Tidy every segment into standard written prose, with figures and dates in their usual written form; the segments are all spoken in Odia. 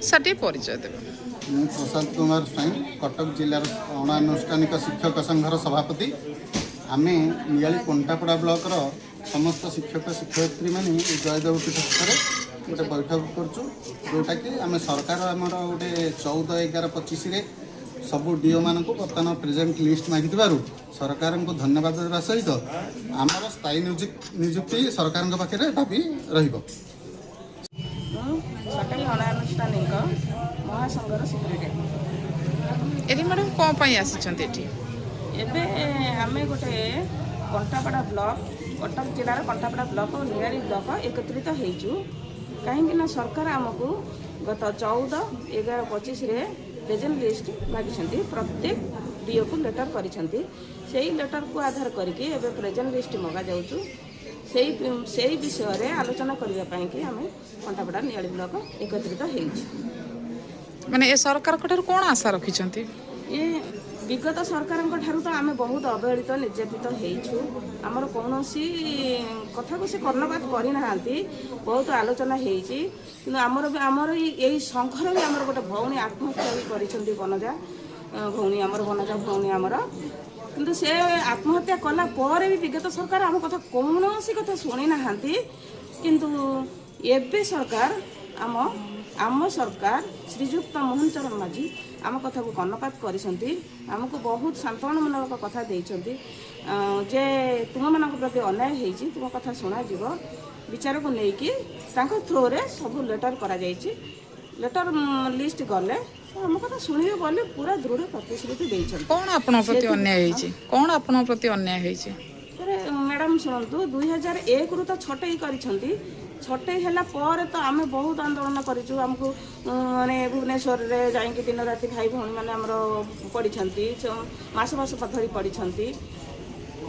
ସାର୍, ଟିକେ ପରିଚୟ ଦେବେ। ମୁଁ ପ୍ରଶାନ୍ତ କୁମାର ସ୍ୱାଇଁ, କଟକ ଜିଲ୍ଲାର ଅଣଆନୁଷ୍ଠାନିକ ଶିକ୍ଷକ ସଂଘର ସଭାପତି। ଆମେ ନିଆଳି କଣ୍ଟାପଡ଼ା ବ୍ଲକର ସମସ୍ତ ଶିକ୍ଷକ ଶିକ୍ଷୟିତ୍ରୀମାନେ ଏ ଜୟଦେବ ପୀଠ ଛକରେ ଗୋଟେ ବୈଠକ କରୁଛୁ, ଯେଉଁଟାକି ଆମେ ସରକାର ଆମର ଗୋଟେ 14/11/25ରେ ସବୁ ଡିଓମାନଙ୍କୁ ବର୍ତ୍ତମାନ ପ୍ରେଜେଣ୍ଟ ଲିଷ୍ଟ ମାଗିଥିବାରୁ ସରକାରଙ୍କୁ ଧନ୍ୟବାଦ ଦେବା ସହିତ ଆମର ସ୍ଥାୟୀ ନିଯୁକ୍ତି ସରକାରଙ୍କ ପାଖରେ ଦାବି ରହିବ। ମୁଁ ସରକାରୀ ଅଣଆନୁଷ୍ଠାନିକ ମହାସଂଘର ସେକ୍ରେଟାରୀ। ଏଠି ମ୍ୟାଡ଼ାମ୍, କ'ଣ ପାଇଁ ଆସିଛନ୍ତି ଏଠି? ଏବେ ଆମେ ଗୋଟେ କଣ୍ଟାପଡ଼ା ବ୍ଲକ, କଟକ ଜିଲ୍ଲାର କଣ୍ଟାପଡ଼ା ବ୍ଲକ ଓ ନିଆଳି ବ୍ଲକ ଏକତ୍ରିତ ହେଇଛୁ, କାହିଁକି ନା ସରକାର ଆମକୁ ଗତ 14/11/25ରେ ପ୍ରେଜେଣ୍ଟ ଲିଷ୍ଟ ମାଗିଛନ୍ତି। ପ୍ରତ୍ୟେକ ଡିଓକୁ ଲେଟର୍ କରିଛନ୍ତି। ସେଇ ଲେଟର୍କୁ ଆଧାର କରିକି ଏବେ ପ୍ରେଜେଣ୍ଟ ଲିଷ୍ଟ ମଗାଯାଉଛୁ। ସେଇ ସେଇ ବିଷୟରେ ଆଲୋଚନା କରିବା ପାଇଁକି ଆମେ କଣ୍ଟାପଡ଼ା ନିଆଳି ବ୍ଲକ ଏକତ୍ରିତ ହେଇଛୁ। ମାନେ ଏ ସରକାରଙ୍କ ଠାରୁ କ'ଣ ଆଶା ରଖିଛନ୍ତି? ଏ ବିଗତ ସରକାରଙ୍କ ଠାରୁ ତ ଆମେ ବହୁତ ଅବହେଳିତ, ନିର୍ଯାତିତ ହେଇଛୁ। ଆମର କୌଣସି କଥାକୁ ସେ କର୍ଣ୍ଣପାତ କରିନାହାନ୍ତି। ବହୁତ ଆଲୋଚନା ହେଇଛି, କିନ୍ତୁ ଆମର ବି ଆମର ଏଇ ସଂଘର ବି ଆମର ଗୋଟେ ଭଉଣୀ ଆତ୍ମହତ୍ୟା ବି କରିଛନ୍ତି, ବନଜା ଭଉଣୀ ଆମର, ବନଜା ଭଉଣୀ ଆମର। କିନ୍ତୁ ସେ ଆତ୍ମହତ୍ୟା କଲା ପରେ ବି ବିଗତ ସରକାର ଆମ କଥା, କୌଣସି କଥା ଶୁଣି ନାହାନ୍ତି। କିନ୍ତୁ ଏବେ ସରକାର, ଆମ ଆମ ସରକାର ଶ୍ରୀଯୁକ୍ତ ମୋହନ ଚରଣ ମାଝୀ ଆମ କଥାକୁ କର୍ଣ୍ଣପାତ କରିଛନ୍ତି। ଆମକୁ ବହୁତ ସାନ୍ତ୍ୱନାମୂଳକ କଥା ଦେଇଛନ୍ତି ଯେ ତୁମମାନଙ୍କ ପ୍ରତି ଅନ୍ୟାୟ ହେଇଛି, ତୁମ କଥା ଶୁଣାଯିବ। ବିଚାରକୁ ନେଇକି ତାଙ୍କ ଥ୍ରୋରେ ସବୁ ଲେଟର୍ କରାଯାଇଛି। ଲେଟର୍ ଲିଷ୍ଟ ଗଲେ ସେ ଆମ କଥା ଶୁଣିବେ ବୋଲି ପୁରା ଦୃଢ଼ ପ୍ରତିଶ୍ରୁତି ଦେଇଛନ୍ତି। କ'ଣ ଆପଣଙ୍କ ପ୍ରତି ଅନ୍ୟାୟ ହେଇଛି? କ'ଣ ଆପଣଙ୍କ ପ୍ରତି ଅନ୍ୟାୟ ହେଇଛି? ସାର୍, ମ୍ୟାଡ଼ାମ୍, ଶୁଣନ୍ତୁ। 2001ରୁ ତ ଛଟେଇ କରିଛନ୍ତି। ଛଟେଇ ହେଲା ପରେ ତ ଆମେ ବହୁତ ଆନ୍ଦୋଳନ କରିଛୁ। ଆମକୁ ମାନେ ଭୁବନେଶ୍ୱରରେ ଯାଇକି ଦିନ ରାତି ଭାଇ ଭଉଣୀମାନେ ଆମର ପଡ଼ିଛନ୍ତି, ମାସ ମାସ ଧରି ପଡ଼ିଛନ୍ତି।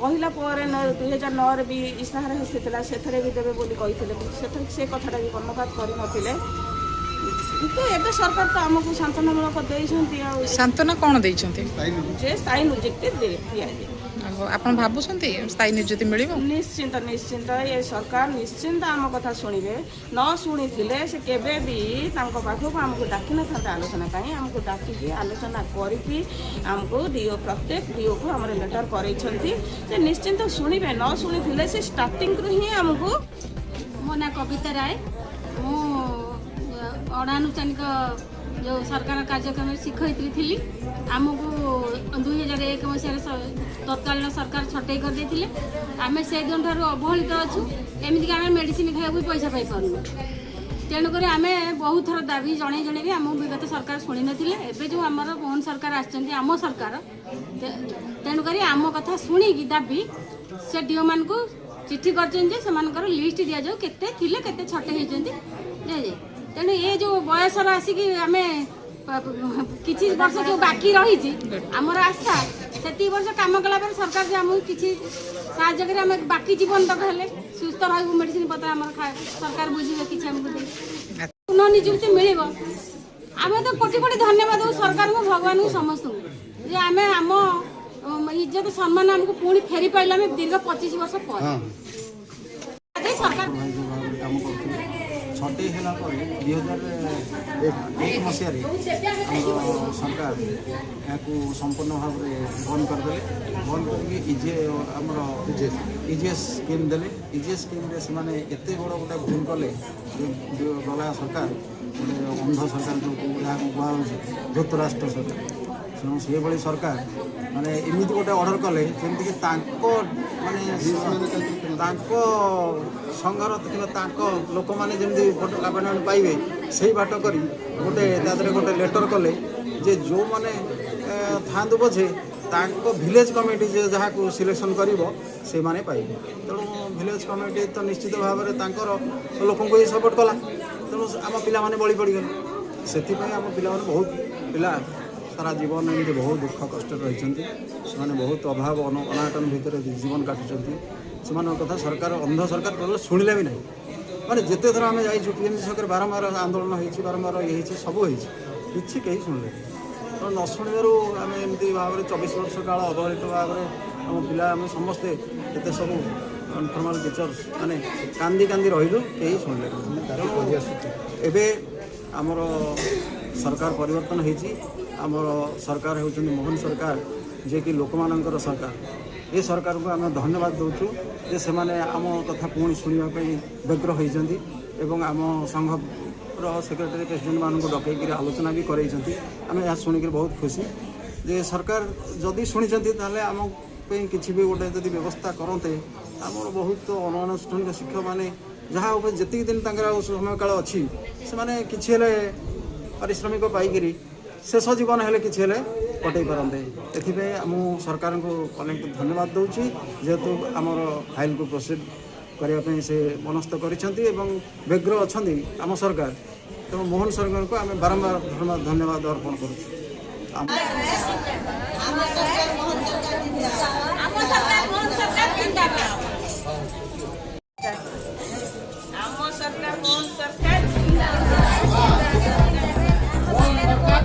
କହିଲା ପରେ 2009ରେ ବି ଇସ୍ତାହାର ଆସିଥିଲା, ସେଥିରେ ବି ଦେବେ ବୋଲି କହିଥିଲେ, କିନ୍ତୁ ସେଥିରେ ସେ କଥାଟା ବି କର୍ଣ୍ଣପାତ କରିନଥିଲେ। କିନ୍ତୁ ଏବେ ସରକାର ତ ଆମକୁ ସାନ୍ତ୍ୱନାମୂଳକ ଦେଇଛନ୍ତି ଆଉ ସାନ୍ତ୍ୱନା କ'ଣ ଦେଇଛନ୍ତି? ଯେ ସ୍ଥାୟୀ ନିଯୁକ୍ତି ଦିଆଯିବ। ଆଉ ଆପଣ ଭାବୁଛନ୍ତି ସ୍ଥାୟୀ ନିଯୁକ୍ତି ମିଳିବ? ନିଶ୍ଚିନ୍ତ, ନିଶ୍ଚିନ୍ତ। ଏ ସରକାର ନିଶ୍ଚିନ୍ତ ଆମ କଥା ଶୁଣିବେ। ନ ଶୁଣିଥିଲେ ସେ କେବେ ବି ତାଙ୍କ ପାଖକୁ ଆମକୁ ଡାକିନଥାନ୍ତେ ଆଲୋଚନା ପାଇଁ। ଆମକୁ ଡାକିକି ଆଲୋଚନା କରିକି ଆମକୁ ଡିଓ, ପ୍ରତ୍ୟେକ ଡିଓକୁ ଆମର ଲେଟର୍ କରେଇଛନ୍ତି। ସେ ନିଶ୍ଚିନ୍ତ ଶୁଣିବେ। ନ ଶୁଣିଥିଲେ ସେ ଷ୍ଟାର୍ଟିଂରୁ ହିଁ ଆମକୁ ମୋ ନାଁ କବିତା ରାୟ। ମୁଁ ଅଣଆନୁଷ୍ଠାନିକ ଯେଉଁ ସରକାର କାର୍ଯ୍ୟକ୍ରମରେ ଶିକ୍ଷୟିତ୍ରୀ ଥିଲି। ଆମକୁ 2001 ମସିହାରେ ତତ୍କାଳୀନ ସରକାର ଛଟେଇ କରିଦେଇଥିଲେ। ଆମେ ସେ ଦିନଠାରୁ ଅବହେଳିତ ଅଛୁ। ଏମିତିକି ଆମେ ମେଡ଼ିସିନ ଖାଇବାକୁ ବି ପଇସା ପାଇପାରୁନୁ। ତେଣୁକରି ଆମେ ବହୁତ ଥର ଦାବି ଜଣେଇ ଜଣେଇ ବି ଆମକୁ ବିଗତ ସରକାର ଶୁଣିନଥିଲେ। ଏବେ ଯେଉଁ ଆମର ମୋହନ ସରକାର ଆସିଛନ୍ତି, ଆମ ସରକାର, ତେଣୁକରି ଆମ କଥା ଶୁଣିକି ଦାବି ସେ ଡିଓମାନଙ୍କୁ ଚିଠି କରିଛନ୍ତି ଯେ ସେମାନଙ୍କର ଲିଷ୍ଟ ଦିଆଯାଉ, କେତେ ଥିଲେ, କେତେ ଛଟେଇ ହେଇଛନ୍ତି ଦିଆଯାଏ। ତେଣୁ ଏ ଯେଉଁ ବୟସର ଆସିକି ଆମେ କିଛି ବର୍ଷ ଯେଉଁ ବାକି ରହିଛି, ଆମର ଆଶା ସେତିକି ବର୍ଷ କାମ କଲା ପରେ ସରକାର ଯେ ଆମକୁ କିଛି ସାହାଯ୍ୟ କରି ଆମେ ବାକି ଜୀବନ ତକ ହେଲେ ସୁସ୍ଥ ରହିବୁ। ମେଡ଼ିସିନ ପତ୍ର ଆମର ସରକାର ବୁଝିବେ, କିଛି ଆମକୁ ଦେଇ ପୁନଃ ନିଯୁକ୍ତି ମିଳିବ। ଆମେ ତ କୋଟି କୋଟି ଧନ୍ୟବାଦ ଦେବୁ ସରକାରଙ୍କୁ, ଭଗବାନଙ୍କୁ, ସମସ୍ତଙ୍କୁ ଯେ ଆମେ ଆମ ଇଜ୍ଜତ ସମ୍ମାନ ଆମକୁ ପୁଣି ଫେରି ପାଇଲୁ ଆମେ ଦୀର୍ଘ 25 ବର୍ଷ ପରେ। ସରକାର ସୁପରଭାଇଜର ଭାବରେ କାମ କରୁଥିଲି। ଛଟେଇ ହେଲା ପରେ 2001 ମସିହାରେ ଆମର ସରକାର ଏହାକୁ ସମ୍ପୂର୍ଣ୍ଣ ଭାବରେ ବନ୍ଦ କରିଦେଲେ। ବନ୍ଦ କରିକି ଇଜେ ଆମର ଇଜିଏସ୍ ସ୍କିମ୍ ଦେଲେ। ଇଜିଏସ୍ ସ୍କିମ୍ରେ ସେମାନେ ଏତେ ବଡ଼ ଗୋଟେ ଭୁଲ କଲେ ଯେ ଯୋଉ ଗଲା ସରକାର, ଗୋଟେ ଅନ୍ଧ ସରକାର, ଯେଉଁ ଯାହାକୁ କୁହାହେଉଛି ଧୃତରାଷ୍ଟ୍ର ସରକାର, ତେଣୁ ସେଇଭଳି ସରକାର ମାନେ ଏମିତି ଗୋଟେ ଅର୍ଡ଼ର କଲେ ଯେମିତିକି ତାଙ୍କ ମାନେ ତାଙ୍କ ସଂଘର କିମ୍ବା ତାଙ୍କ ଲୋକମାନେ ଯେମିତି ଆପଏଣ୍ଟମେଣ୍ଟ ପାଇବେ, ସେଇ ବାଟ କରି ଗୋଟେ ତା ଦେହରେ ଗୋଟେ ଲେଟର୍ କଲେ ଯେ ଯେଉଁମାନେ ଥାଆନ୍ତୁ ପଛେ, ତାଙ୍କ ଭିଲେଜ୍ କମିଟି ଯେ ଯାହାକୁ ସିଲେକ୍ସନ୍ କରିବ, ସେମାନେ ପାଇବେ। ତେଣୁ ଭିଲେଜ୍ କମିଟି ତ ନିଶ୍ଚିତ ଭାବରେ ତାଙ୍କର ଲୋକଙ୍କୁ ହିଁ ସପୋର୍ଟ କଲା। ତେଣୁ ଆମ ପିଲାମାନେ ବଳି ପଡ଼ିଗଲେ। ସେଥିପାଇଁ ଆମ ପିଲାମାନେ, ବହୁତ ପିଲା ସାରା ଜୀବନ ଏମିତି ବହୁତ ଦୁଃଖ କଷ୍ଟରେ ରହିଛନ୍ତି। ସେମାନେ ବହୁତ ଅଭାବ ଅନାଟନ ଭିତରେ ଜୀବନ କାଟୁଛନ୍ତି। ସେମାନଙ୍କ କଥା ସରକାର, ଅନ୍ଧ ସରକାର ଟୋଟାଲ ଶୁଣିଲେ ବି ନାହିଁ। ମାନେ ଯେତେ ଥର ଆମେ ଯାଇଛୁ ପିଏମ୍ଜି ସରକାର, ବାରମ୍ବାର ଆନ୍ଦୋଳନ ହେଇଛି, ବାରମ୍ବାର ଇଏ ହେଇଛି, ସବୁ ହେଇଛି, କିଛି କେହି ଶୁଣିଲେ। ତ ନ ଶୁଣିବାରୁ ଆମେ ଏମିତି ଭାବରେ 24 ବର୍ଷ କାଳ ଅବହେଳିତ ଭାବରେ ଆମ ପିଲା, ଆମେ ସମସ୍ତେ ଏତେ ସବୁ ଇନଫର୍ମାଲ୍ ଟିଚର୍ସ ମାନେ କାନ୍ଦି କାନ୍ଦି ରହିଲୁ, କେହି ଶୁଣିଲେ। ତେଣୁ ଏବେ ଆମର ସରକାର ପରିବର୍ତ୍ତନ ହେଇଛି। ଆମର ସରକାର ହେଉଛନ୍ତି ମୋହନ ସରକାର, ଯିଏକି ଲୋକମାନଙ୍କର ସରକାର। ଏ ସରକାରକୁ ଆମେ ଧନ୍ୟବାଦ ଦେଉଛୁ ଯେ ସେମାନେ ଆମ କଥା ପୁଣି ଶୁଣିବା ପାଇଁ ବ୍ୟଗ୍ର ହୋଇଛନ୍ତି ଏବଂ ଆମ ସଂଘର ସେକ୍ରେଟାରୀ ପ୍ରେସିଡେଣ୍ଟମାନଙ୍କୁ ଡକେଇକିରି ଆଲୋଚନା ବି କରେଇଛନ୍ତି। ଆମେ ଏହା ଶୁଣିକିରି ବହୁତ ଖୁସି ଯେ ସରକାର ଯଦି ଶୁଣିଛନ୍ତି, ତାହେଲେ ଆମ ପାଇଁ କିଛି ବି ଗୋଟେ ଯଦି ବ୍ୟବସ୍ଥା କରନ୍ତେ, ଆମର ବହୁତ ଅନାନୁଷ୍ଠାନିକ ଶିକ୍ଷକମାନେ ଯାହା ଉପରେ ଯେତିକି ଦିନ ତାଙ୍କର ଆଉ ସମୟକାଳ ଅଛି, ସେମାନେ କିଛି ହେଲେ ପାରିଶ୍ରମିକ ପାଇକିରି ଶେଷ ଜୀବନ ହେଲେ କିଛି ହେଲେ କଟେଇ ପାରନ୍ତେ। ଏଥିପାଇଁ ମୁଁ ସରକାରଙ୍କୁ ଅନେକ ଧନ୍ୟବାଦ ଦେଉଛି, ଯେହେତୁ ଆମର ଫାଇଲକୁ ପ୍ରୋସିଡ଼ କରିବା ପାଇଁ ସେ ମନସ୍ଥ କରିଛନ୍ତି ଏବଂ ବ୍ୟଗ୍ର ଅଛନ୍ତି ଆମ ସରକାର। ତେଣୁ ମୋହନ ସରକାରଙ୍କୁ ଆମେ ବାରମ୍ବାର ଧନ୍ୟବାଦ ଅର୍ପଣ କରୁଛୁ। ଆମ ସରକାର ମୋହନ ସରକାର ଜିନ୍ଦାବାଦ।